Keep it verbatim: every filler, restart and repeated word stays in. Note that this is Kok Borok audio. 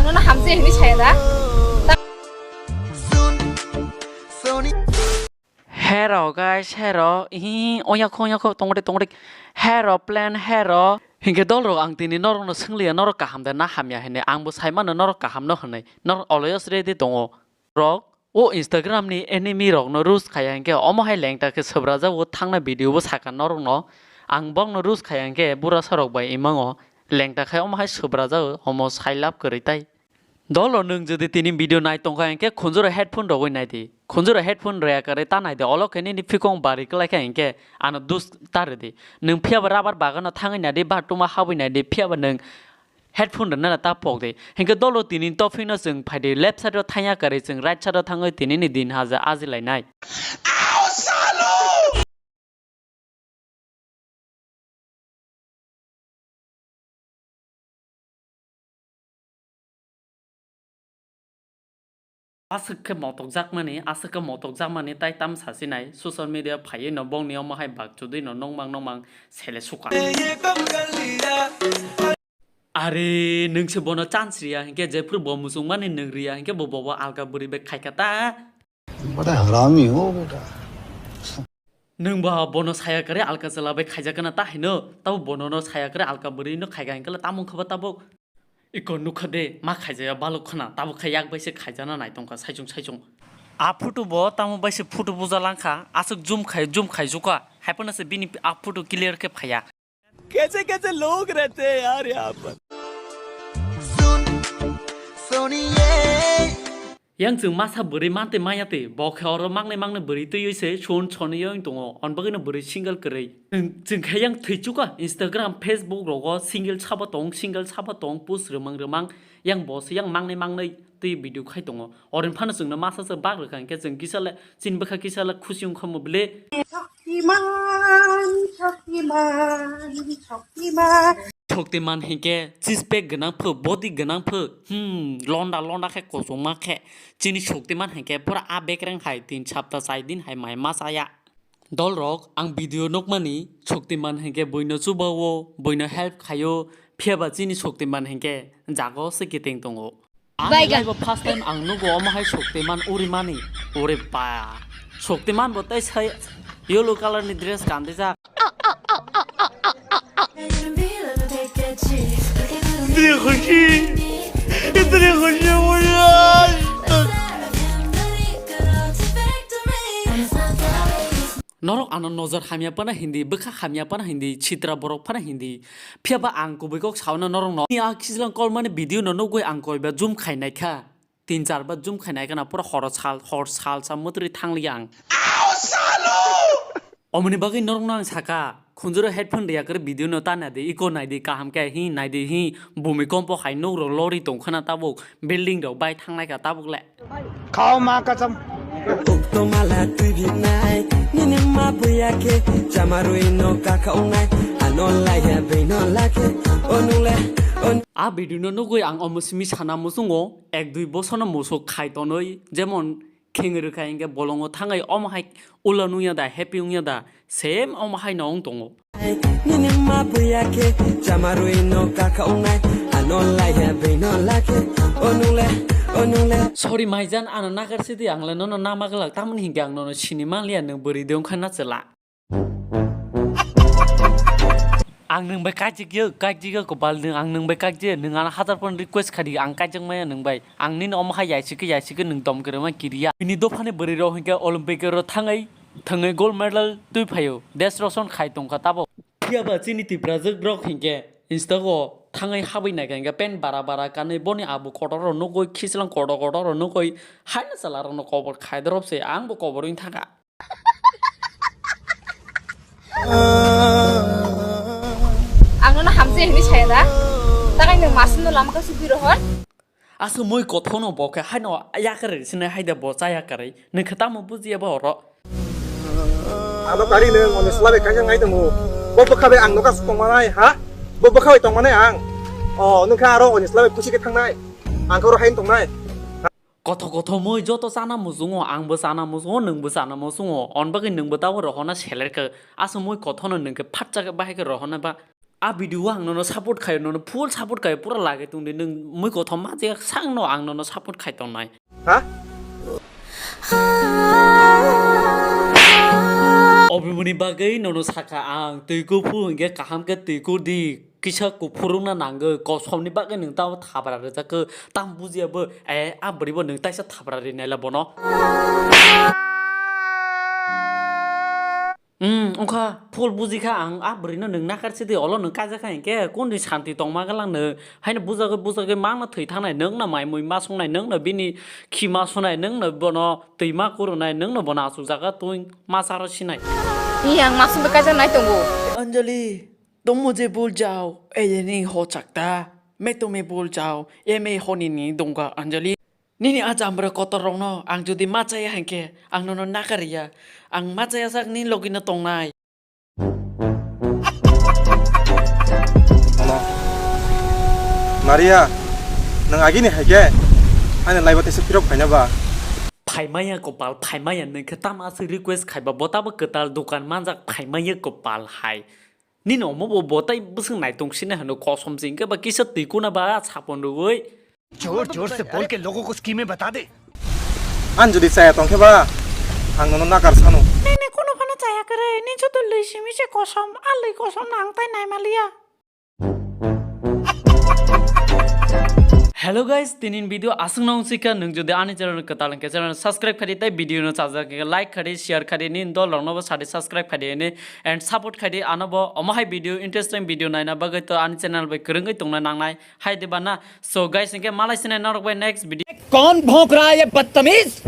Nono hamse hini saya da. Hero guys, hero. Ih, oya kho, oya kho, tongde, tongde. Hero plan, hero. Hinkhe dol rok ang tini norok no swngliya, norok kaham de na hamya hini. Ang bo sai mano norok kaham no hwnwi. Norok always ready tongo. Rok, o Instagram ni enemy rok no roast khaya hinkhe omo hai lengta khe swbrajago, thangna video bo saka norok no. Ang bok no roast khaya hinkhe burasa rok bai imango lengta khai omo hai swbrajago, omo sai lab kwrwi tai. Dolo nwng jodi tini video nai tongkha hinkhe khunjuro headphone rogwi naidi. Khunjuro headphone rwya kwrwi ta naidi. Olo khe nini phikong bari kwlaikha hinkhe ano dus ta rwdi. Nwng phiyaba rubber bagano thangwi naidi ba tuma habwi naidi, phiyaba nwng headphone rwnano ta pokdi. Hinkhe dolo tini tophikno chwng phaidi left side o thangya kwrwi chwng right side o thangwi tinini din haja ajilainai. Aswk khe motokjakmani, aswk khe motokjakmani tai tam sasinai social media phaiwi no bongni omo hai bak chudui no nongmang nongmang sele suka. Are nwng se bono chance riya hinkhe jephru bo muchungmani nwng riya hinkhe bo bobo alka bwrwi bai khaikha ta. Bada harami ho beta. Nwng ba bono saya kwrwi alka chwla bai khaijakna ta hino, tabo bono no saya kwrwi alka bwrwi no khaikha hinkhe tamo wngkha ba tabuk. Iko nukha de ma khaijaya baluk khana, tabuk khe yak bai se khaijana nai tongkha saichung saichung. A photo bo tamo bai se photo buja langkha, aswk zoom khai zoom khai jukha, haiphano se bini a photo clear khe phaiya. कैसे कैसे लोग रहते हैं यार यहाँ पर। Yang chwng masa bwrwi mantwi maya twi, bo khe oro mangnai mangnai bwrwi twiwi se sun soniwi tongo, on bagwino bwrwi single kwrwi. Chwng, chwng khe yang thwi chukha Instagram, Facebook rogo single sabo tong, single sabo tong, post rwmang rwmang, yang bo se yang mangnai mangnai twi video khai tongo. Orin phano chwngno masa se bak rwkha hinkhe chwng kisa le chini bwkha kisa le khusi wngkha mo bile. Shaktiman, Shaktiman, Shaktiman. Shaktiman hinkhe six pack gwnang pho, body gwnang pho, hmm, londa londa khe kochoma khe, chini Shaktiman hinkhe pura a bekreng hai tin sapta chai din hai mai ma chaya. Dolrok ang video nukmani Shaktiman hinkhe buino chubao, buino help khaio, phiyaba chini Shaktiman hinkhe jago se kiting tongo. Ani life o first time ang nugo omo hai Shaktiman urimani. Ore ba. Shaktiman bo tei sai yellow color ni dress gandijak. इतनी खुशी, इतनी खुशी मुझे आज तक। Norok ano nojor hamya phano hindi, bwkha hamya phano hindi, sitra borok phano hindi. Phiyaba ang kubui kok sauna norokno. Ni a khichlang kolmani video no nugwi ang koiba zoom khai naikha. Tin char ba zoom khai naikha na pura horo sal, hor sal sa mutri thangliya ang. Omoni bagwi norokno ang saka, khunjuro headphone riya kwrwi video no ta naidi, iko naidi, kaham khe hi naidi hi, bumi kompo hai nugrok lori tongkhana tabuk, building rok bai thangnaikha tabuk le. Khao ma kasam. Uktomala twi binai, nini ma buya khe, chamarwi no kaka ongnai, ano laiya bino lakhe, onungle, on. A video no nugwi ang omo simi sana muchungo, ek dui bosono musuk khai tonwi, jemon kheng rwkha hinkhe bolongo thangwi omo hai ulo nungya da, happy wngya da, same omo hai no wng tongo. Nini ma buya khe, chamarwi no kaka ongnai, ano laiya bino lakhe, onungle, onungle. Sorry maijan, ano nagar sidi, ang le nono nama glak, tamoni hinkhe ang nono sini manliya, nwng bwrwi de wngkha na chwla. Ang nwng bai kajik yo, kajik yo, kopal nwng, ang nwng bai kajik yo, nwng ano hazar pon request khadi, ang kajak maya nwng bai. Ang nini omo hai yaisike, yaisike nwng dom kwrwma kiriya. Bini dophani bwrwi rok hinkhe Olympic ro thangwi, thangwi gold medal twi phaio, desh roson khai tongkha tabuk. Phiyaba chini Tiprajwk rok hinkhe Insta go thangwi habwi naikha hinkhe pant bara bara kanwi boni abu kotor rok nugwi khichlang kotor kotor rok nugwi haino chwla rokno kobor khai dorop se ang bo kobor wng thangkha. Ang nono hamse hini saya da. Takai nwng masino lama kasu biro hor. Asu mui kothono bo khe haino yakare sinai haida bo cha yakare. Nwng khe tamo bujiya bo oro. Ano kari nwng oni sulabe kaisa ngai tongo. Bo bwkha bai ang noka tongmanai ha? Bo bwkha bai tongmanai ang. O nwng khe aro oni sulabe kusi khe thangnai. Ang khe oro haino tongnai. Kotho kotho mui joto chana muchungo, ang bo chana muchungo, nwng bo chana muchungo, on bagwi nwng bo tabuk rohorna seler khe, aswk mui kothono nwng khe phatsa khe bahai khe rohorna ba. A video o ang nono support khayo, nono full support khayo, pura lage tongdi nwng mui kothom ma je sakno ang nono support khai tongnai. Ha? Obimoni bagwi nono sakha ang, twi kuphu hwnkhe kaham khe twi kur di, kisa kuphurungna nangwi, kosomni bagwi nwng tamo thabra rwjakhe, tam bujiya bo, eh, a bwrwi bo nwng taisa thabra ri naila bono. Hmm, wngkha, full bujikha ang, a bwrwino nwng nakar sidi, olo nwng kaijakha hinkhe, kundwi santi tongma galang nwng, haino bujagwi bujagwi mangno thwi thangnai, nwngno mai mui ma sungnai, nwngno bini khi ma sunai, nwngno bono twi ma kurunai, nwngno bono achukjaga twi ma charo sinai. Iyang ma sungwi kaijaknai tongo. Anjali, तुम मुझे भूल जाओ, ये नहीं हो सकता। मैं तुम्हें भूल जाओ, ये मैं होने नहीं दूंगा, Anjali. Nini a jambra kotor rokno ang jodi ma chaya hinkhe ang nono nakar ya. Ang ma chaya sak ni logi no tongnai. Ano. Maria, nwng agini hai khe ani laiba teisa phirok phaina ba? Phaimaya kopal, phaimaya, nwng khe tamo aswk request khaiba bo tamo kwtal dokan manjak, phaimaya kopal hai. Nini omo bo botai bwswng naitung sini hwno kosom se, hinkhe ba kisa twi kuna ba sapon rwgwi. जोर जोर से बोल के लोगों को स्कीमें बता दे। Ang jodi chaya tongkhe ba, ang nono nakar sano. Nini kuno phano chaya kwrwi, ni joto lwi simi se kosom, a lwi kosom no ang tai naimaliya. Hello guys, tinin video aswk nong sikha, nwng jodi ani channel kwtal hwnkhe channel subscribe khadi tai video no chajak khe like khadi, share khadi, nini dol rokno bo sadi subscribe khadi ni and support khadi, ano bo omo hai video, interesting video naina bagwi to ani channel bai kwrwngwi tongna nangnai hai diba na. So guys, hinkhe malai sinai norok bai next video. कौन भौंक रहा है ये बदतमीज?